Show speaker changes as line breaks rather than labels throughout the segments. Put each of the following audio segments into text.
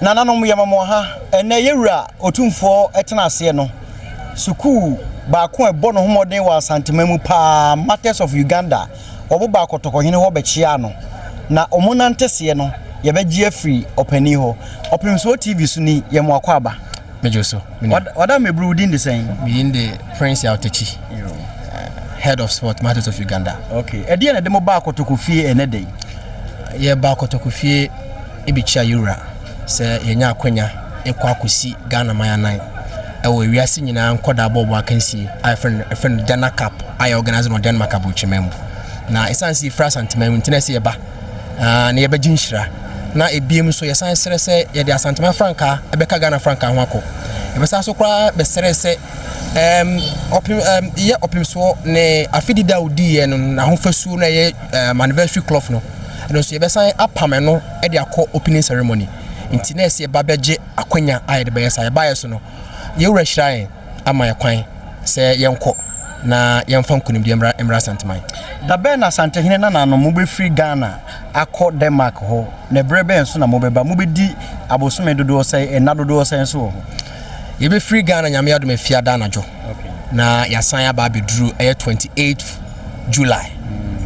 Nananom yɛma mo ha. Ɛnnɛ yɛwura Otumfoɔ tena aseɛ no, sukuu baako a ɛbɔ ne ho mmɔden wɔ Asanteman mu paa, Martyrs of Uganda, wɔn baa Kɔtɔkɔhene hɔ bɛkyeaa no. Na wɔn nanteseɛ no, yɛbɛgye afiri ɔpanin hɔ. Ɔpemsoɔ TV so ni, yɛ mo akwaaba.
Megye wo so, me nua.
Wada meburu, wo din de sɛn?
Me din de Prince Yaw Takyi, Head of Sport, Martyrs of Uganda.
Okay, ɛdeɛn na ɛde mo baa Kɔtɔkɔ fie ɛnɛ da yi?
Yɛbaa Kɔtɔkɔ fie bɛkyia yɛn wura sɛ yɛanya akwanya kɔ akɔsi Ghana man anan ɛwɔ wiase nyinaa nkɔdaa bɔɔlbɔ akansie a yɛfrɛ no yɛfrɛ no Dana Cup a yɛ organise no wɔ Denmark aburokyiman mu. Na ɛsiane sɛ yɛfiri Asanteman mu nti na ɛsɛ yɛba na yɛbɛgye nhyira. Na ebiem nso yɛsan srɛ sɛ yɛde Asanteman frankaa ɛbɛka Ghana frankaa ho akɔ. Yɛbɛsan so koraa bɛsrɛ sɛ um, ɔpem um, yɛ ɔpemsoɔ ne afedida a odiiɛ no n'ahofasuo no ɛyɛ um, anniversary cloth no ɛno nso yɛbɛsan apam ɛno de akɔ opening ceremony nti na ɛsɛ yɛba bɛgye akwanya a yɛde bɛyɛ saa yɛbaeɛ so no yɛwura hyira yɛn ama yɛ kwan sɛ yɛnkɔ na yɛmfa nkonimdie mmra mmra Asanteman.
Da bɛn na Asantehene nananom mobɛfiri Ghana akɔ Denmark hɔ, na berɛ bɛn nso na mobɛba? Mobɛdi abosome dodoɔ sɛn, nna dodoɔ sɛn nso wɔ hɔ?
Yɛbɛfiri Ghana Nyame adom Afiada anadwo na yɛasan aba abɛduru ɛyɛ 28th July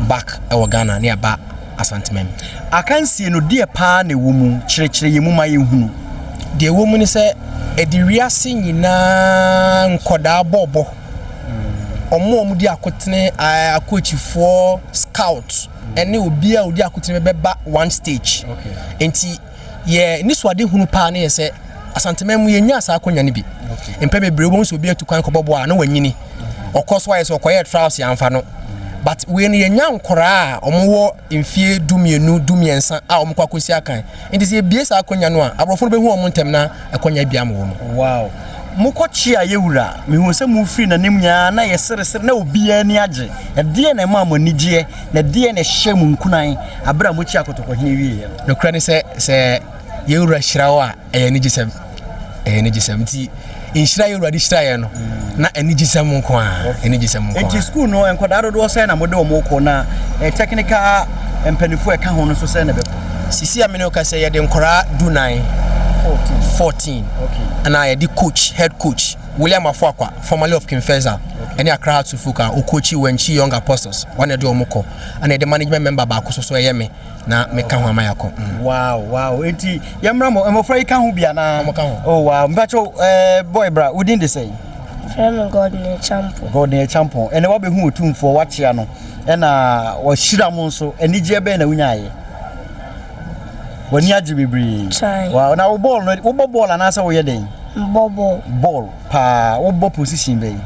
back ɛwɔ Ghana ne yɛaba Asanteman.
Akansie no deɛ paa na ɛwɔ mu? Kyerɛkyerɛ yɛn mu ma yɛnhunu.
Deɛ ɛwɔ mu ne sɛ ɛde wiase nyinaa nkɔdaa bɔɔlbɔ, wɔn a wɔdi akotene, akoakyifoɔ, scout ɛne obiara a ɔdi akotene bɛba one stage. Nti yɛ anisoadehunu paa ne yɛ sɛ Asanteman mu yɛnyaa saa akonnwa no bi. Mpɛn bebree wobɛhu sɛ obi atu kwan kɔbɔ bɔɔl a na wanyini. Ɔkɔ so ayɛ sɛ ɔkɔyɛɛ trials yɛamfa no. But wei no yɛnya nkoraa a wɔwɔ mfie dumienu, dumiɛnsa a wɔkɔ akɔsi akan. Nti sɛ yɛbie saa akonnwa no a, aborɔfo no bɛhu wɔn ntɛm na akonnwa bi ama wɔn.
Wow. Mokɔkyeaa yɛ wura, mehuu sɛ mofiri n'anim nyinaa na yɛseresere na obiara ani agye. Ɛdeɛn na ɛmaa mo ani gyeɛ na ɛdeɛn na ɛhyɛɛ mo nkuran berɛ a mokyiaa Kɔtɔkɔhene wieeɛ
no? Nokorɛ ne sɛ, sɛ yɛn wura hyira wo a, ɛyɛ anigyesɛm. Ɛyɛ anigyesɛm. Nti nhyira yɛn wura de hyira yɛn no, na anigyesɛm nko ara, anigyesɛm nko ara.
Nti sukuu no, nkwadaa dodoɔ sɛn na mode wɔn rekɔ, na technical mpanimfoɔ a ɛka ho no nso sɛn na ɛbɛkɔ?
Sisi a me ne wo kasa yi, yɛde nkwadaa dunan, 14, ɛna yɛde coach, head coach, William Afuakwa, formerly of King Faisal, ɛne Accra Hearts of Oak a ɔcoachi Wenchi Young Apostles, wɔn na ɛde wɔn kɔ, ɛna yɛde management member baako nso so ɛyɛ me. na meka ho ama yɛakɔ.
Mm. Wow, wow. Enti yɛmmra mo mmɔfra yi ka ho bi anaa?
Wɔn ka ho.
Oh wow. Mpakyɛw eh, boy bra, wo din de sɛn?
Frɛ me Gordon Acheampong.
Gordon Acheampong. Ɛnɛ wabɛhu Otumfoɔ, wakyea no, ɛna wahyira mo nso. Anigyeɛ bɛn na wonyaeɛ? W'ani agye bebree. Wow. Na wo bɔɔl no, wobɔ bɔɔl anaasɛ woyɛ dɛn?
Mbɔ bɔɔl.
Bɔɔl paa. Wobɔ position bɛn?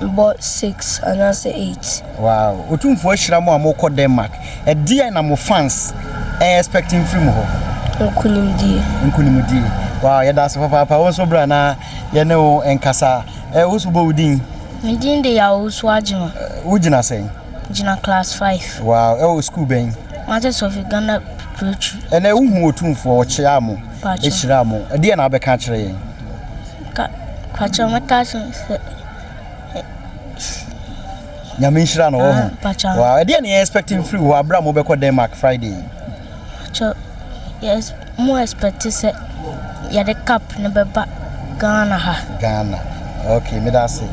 Mbɔ 6 anaasɛ 8.
Wow. Otumfoɔ ahyira mo a mokɔ Denmark. Ɛdeɛn na mo fans ɛɛ expect mfiri mo hɔ?
Nkunimdie.
Nkunimdie. Wow, yɛda ase papaapa. Wo nso bra na yɛne wo nkasa. Eh, wo nso bɔ wo din.
Me din de Yaw Owusu Agyemang.
Wo gyina sɛn?
Gyina class 5.
Wow, ɛwɔ school bɛn?
Martyrs of Uganda Preparatory.
Ɛnɛ wohu Otumfoɔ, ɔkyeaa mo, ɛhyiraa mo. Ɛdeɛn na wobɛka akyerɛ yɛn?
Ka, pakyɛ mɛka akyerɛ sɛ.
Nyame nhyira no wɔho. Ah, wow, ɛdeɛ ne yɛ expecting free hɔ abira mo bɛkɔ Denmark Friday.
So, yes, mo expect sɛ yɛde cup no bɛba Ghana ha.
Ghana. Okay, me da ase.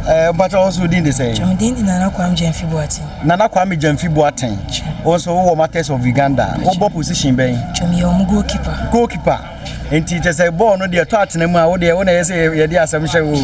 Eh, mpakyɛ wo nso din de sɛ?
Me din de Nana Kwame Gyamfi Boateng.
Nana Kwame Gyamfi Boateng. Wo nso wowɔ Martyrs of Uganda. Wobɔ position bɛn?
Twam yɛ ɔmo goalkeeper.
Goalkeeper. Nti kyɛ sɛ bɔɔl no deɛ ɛtɔ atena mu a wo deɛ wo na ɛyɛ sɛ yɛde asɛm hyɛ wo.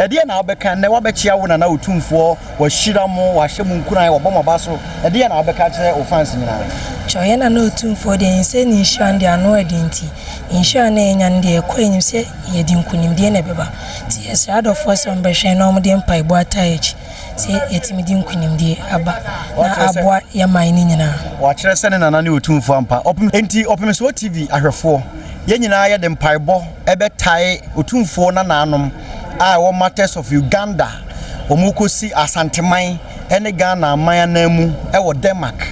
Ɛdeɛ na wobɛka nnɛ wabɛkyea wo nana otumfoɔ, wahyira mo, wahyɛ mo nkuran, wabɔ mo aba so. Ɛdeɛ na wobɛka akyerɛ wo fans nyinaa?
Kyɛ yɛn nana otumfoɔ deɛ yɛn sɛ ne nhyira no deɛ ano ɛden nti nhyira no a yɛnya no deɛ ɛkɔ anim sɛ yɛde nkunimdie na ɛbɛba. Nti yɛsrɛ adɔfoɔ sɛ wɔbɛhwɛ na wɔde mpaebɔ ataa yɛn akyi. sɛ yɛatumi de nkunimdie aba na aboa yɛn man no nyinaa.
Wɔakyerɛ sɛ ne nana ne Otumfoɔ ampa. Ɔpem enti Ɔpemsoɔ TV ahwɛfoɔ, yɛn nyinaa yɛde mpaebɔ bɛtae Otumfoɔ nananom a ɛwɔ Martyrs of Uganda, wɔrekɔsi Asanteman ne Ghana aman ananmu wɔ Denmark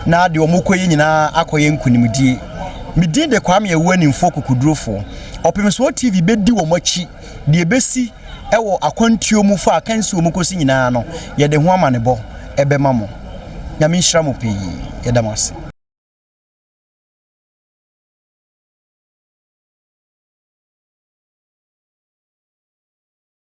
na deɛ wɔrekɔyɛ nyinaa akɔyɛ nkunimdie. Me din de Kwame Awuanimfoɔ Kokodurofoɔ. Ɔpemsoɔ TV bɛdi wɔn akyi deɛ ɛbɛsi wɔ akwantuo mu fa akansi wɔn kɔsi nyinaa no, yɛde ho amanebɔ bɛma mo. Nyame nhyira mo pii. Yɛda mo ase.